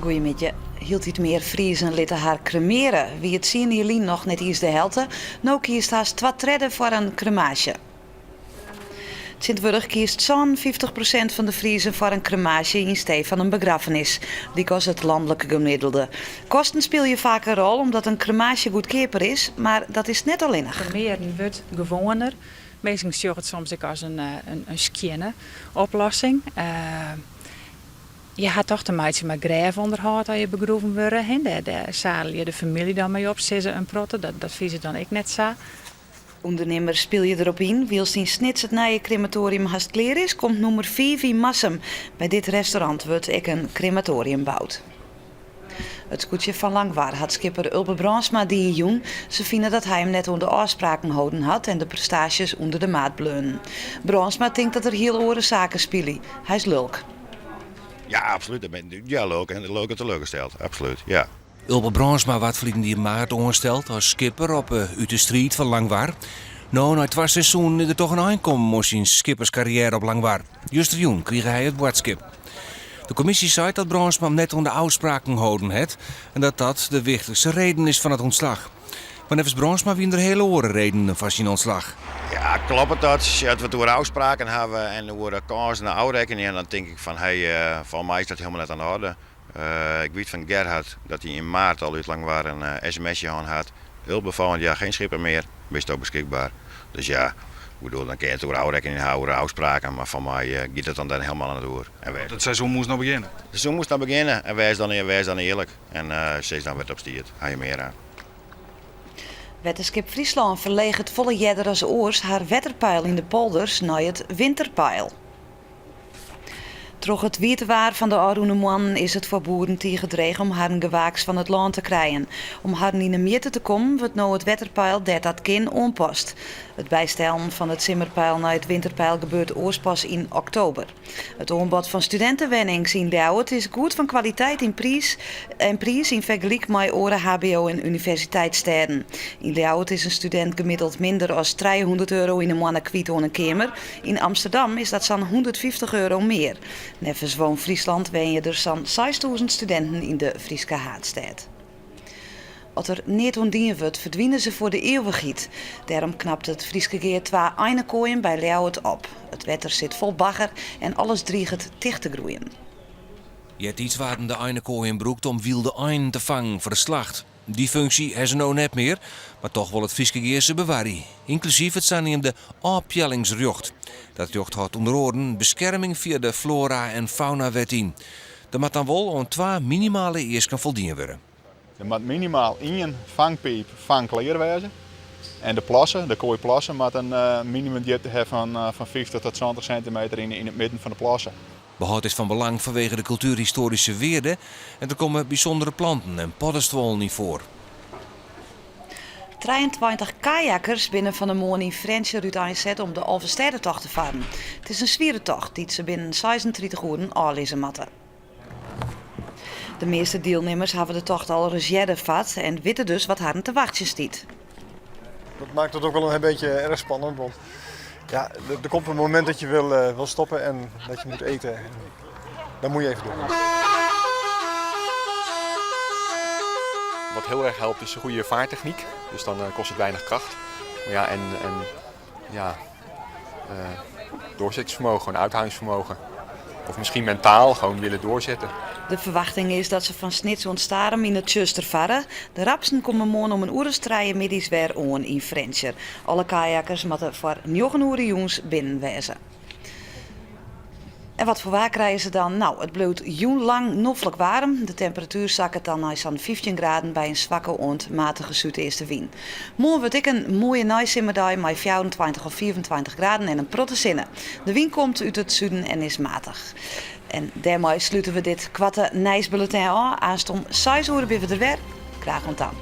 Goeiemiddei. Hieltyd mear Friezen litte har kremeare. Wie it tsien jier lyn noch net iens de helte, no kiest hast twa tredde foar in kremaasje. Tsjintwurdich kiest 57 prosint fan de Friezen foar in kremaasje yn stee fan in begraffenis, lykas it lanlike gemiddelde. Kosten spylje faak in rol omdat in kremaasje goedkeaper is, mar dat is net allinnich. Kremearen wurdt gewoaner. Minsken sjogge it soms ek as in skjinne oplossing. Je ha toch te meitsjen mei grêfûnderhâld as je begroeven wurde. Dêr sadelje de famylje dan mei op, sizze in protte. Dat fine se dan ek net sa. Undernimmers spylje derop yn. Wylst yn Snits it nije krematoarium hast klear is, komt nûmer fiif yn Marsum. By dit restaurant wurdt ek in krematoarium boud. It skûtsje fan Langwar hat skipper Ulbe Brandsma dien jûn. Se fine dat hy him net oan de ôfspraken holden hat en de prestaasjes ûnder de maat bleaunen. Brandsma tinkt dat der hiel oare saken spylje. Hy is lulk. Ja, absolút. Ja, lulk en lulk en teleurgesteld. Absolút, ja. Ulbe Brandsma waard ferline jier maart oansteld as skipper op Ut 'e Striid fan Langwar. No, nei twa seizoenen is der toch in ein kommen oan syn skipperskarriêre op Langwar. Justerjûn krige hy it boadskip. De kommisje seit dat Brandsma him net oan de ôfspraken holden hat en dat dat de wichtichste reden is fan it ûntslach. Mar neffens Brandsma wiene der hiele oare redenen foar syn ûntslach. Ja, kloppet dat? As we it oer ôfspraken hawwe en oer kânsen ôfrekkenje, dan tink ik fan hey, foar my is dat hielendal net oan de oarder. Ik wit fan Gerhard dat hy yn maart al út Langwar in sms'je hân hat, Ulbe volgend jaar geen schipper meer, bisto beskikber? Dus ja, ik bedoel, dan kinne je it oer ôfrekkening hawwe, oer ôfspraken, mar foar my giet it dan dêr helemaal net oer. En wês. It seizoen moast no begjinne. It seizoen moast no begjinne en wês dan, wês dan earlik en sis dan wêr't op stiet. Ha je mear aan. Wetterskip Fryslân ferleget folle earder as oars har wetterpeil yn de polders nei it winterpeil. Troch it wiete waar fan de ôfrûne moannen is it foar boeren tige dreech om harren gewaaks fan it lân te krijen. Om harren yn 'e mjitte te kommen wurdt no it wetterpeil dêr't dat kin oanpast. It bystellen fan it simmerpeil nei it winterpeil gebeurt oars pas yn oktober. It oanbod fan studintewennings yn Ljouwert is goed fan kwaliteit yn priis en priis yn fergelyk mei oare hbo en universiteitsstêden. Yn Ljouwert is in studint gemiddeld minder as 300 euro yn 'e moanne kwyt oan in keamer. Yn Amsterdam is dat sa'n 150 euro mear. Neffens WoonFriesland wenje der sa'n 6000 studinten yn de Fryske haadstêd. As der neat oan dien wurdt, ferdwine se foar de eeuwichheid. Dêrom knapt it Fryske Gea twa einekoaien by Ljouwert op. It wetter sit fol bagger en alles driget ticht te groeien. Eartiids waarden de einekoaien brûkt om wylde einen te fangen foar de slacht. Dy funksje ha se no net mear, mar toch wol it Fryske Gea se bewarje, ynklusyf it saneamde ôfpeallingsrjocht. Dat rjocht hâldt ûnder oaren beskerming fia de Flora en Faunawet yn. Der moat dan wol oan twa minimale easken foldien wurde. Der moat minimaal ien fangpiip fangklear wêze en de plasse, de koaiplasse, moat in minimumdjipte ha fan 50 tot 70 sintimeter yn it midden fan de plasse. Behâld is fan belang fanwege de kultuerhistoaryske wearde en der komme bysûndere planten en poddestuollen yn foar. 23 kajakkers binne fan 'e moarn yn Frjentsjer úteinset om de Alvestêdetocht te farren. It is in swiere tocht dy't se binnen 36 oeren ôflizze moatte. De measte dielnimmers hawwe de tocht al ris earder fard en witte dus wat harren te wachtsjen stiet. Dat maakt het ook wel een beetje erg spannend, want ja, er komt een moment dat je wil, eh, wil stoppen en dat je moet eten. En dan moet je even door. Wat heel erg helpt is een goede vaartechniek. Dus dan eh, kost het weinig kracht. Maar ja, en, en ja, uh, doorzettingsvermogen, gewoon uithoudingsvermogen. Of misschien mentaal gewoon willen doorzetten. De ferwachting is dat se fan Snits oant Starum yn it tsjuster farre. De rapsten komme moarn om in oer as trije middeis wer oan yn Frjentsjer. Alle kajakkers moatte foar njoggen oere jûns binnen wêze. En wat foar waar krije se dan? Nou, it bliuwt jûnlang noflik waarm. De temperatuer sakket dan nei sa'n 15 graden by in swakke oant matige súdeastewyn. Moarn wurdt ek in moaie neisimmerdei mei 24 of 25 graden en in protte sinne. De wyn komt út it suden en is matich. En dêrmei slute we dit koarte nijsbulletin ôf. Aanst om seis oere binne we der wer. Graach oant dan.